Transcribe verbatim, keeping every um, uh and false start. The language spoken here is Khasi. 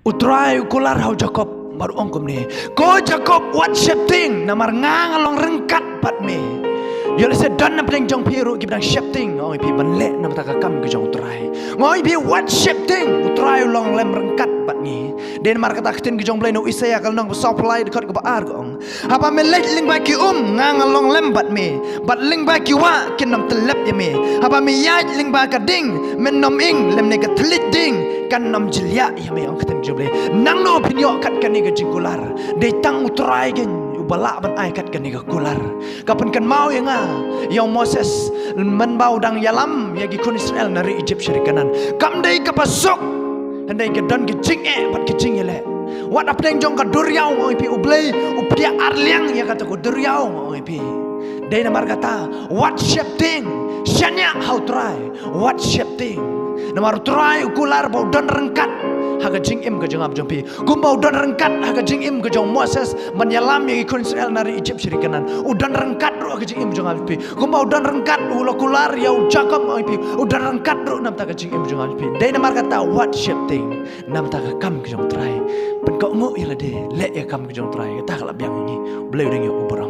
U Trai u kular ha u Jakob bad u ong kumne, ko Jakob, wat sheptieng, namar nga nga long ryngkat bad me. Ïoh lehse don na pdeng jong phi ruh kiba dang sheptieng, nga ong ïa phi, ban leh namar ka kam ka jong u Trai. Nga ong ïa phi, wat sheptieng, u Trai u long lem ryngkat bad ngi. Dei namar kata ka ktien ka jong u Blei na u Isaïah ka lynnong ba sawphew lai dkhot kaba ar ka ong, haba me leit lyngba ki um, nga nga long lem bad me, bad lyngba ki wah kin ym tyllep ïa me. Haba me ïaid lyngba ka ding, men ym ing, lymne ka thylliej ding kan ym jylliew ïa me, ong ka ktien jong u Blei. Nangno phin ïoh kat kane ka jingkular? Dei tang u Trai kein uba lah ban ai kat kane ka kular. Ka pynkynmaw ïa nga ïa u Moses mynba u dang ïalam ïa ki khun Israel na ri Egypt sha ri Kanaan. Kam dei kaba suk, hynrei ka don ka jingeh bad ka jingïaleh. Wat hapdeng jong ka duriaw, nga ong ïa phi, u Blei u pdiah arliang ïa kata ka duriaw, nga ong ïa phi. Dei namar kata, wat sheptieng, shaniah ha u Trai, wat sheptieng. Namar u Trai u kular ba u don ryngkat ha ka jingim ka jong nga bad jong phi. Kumba u don ryngkat ha ka jingim ka jong u Moses ban ïalam ïa ki khun Israel na ri Egypt sha ri Kanaan, u don ryngkat ruh ha ka jingim jong nga bad phi. Kumba u don ryngkat, u la kular ïa u Jakob, nga ong ïa phi, u don ryngkat ruh namar ka jingim jong nga bad phi. Dei namar kata, wat sheptieng namar ka kam ka jong u Trai. Pynkohnguh ïa lade, leh ïa ka kam ka jong u Trai, kata ka la biang ïa ngi. U Blei u dang ïoh u bor.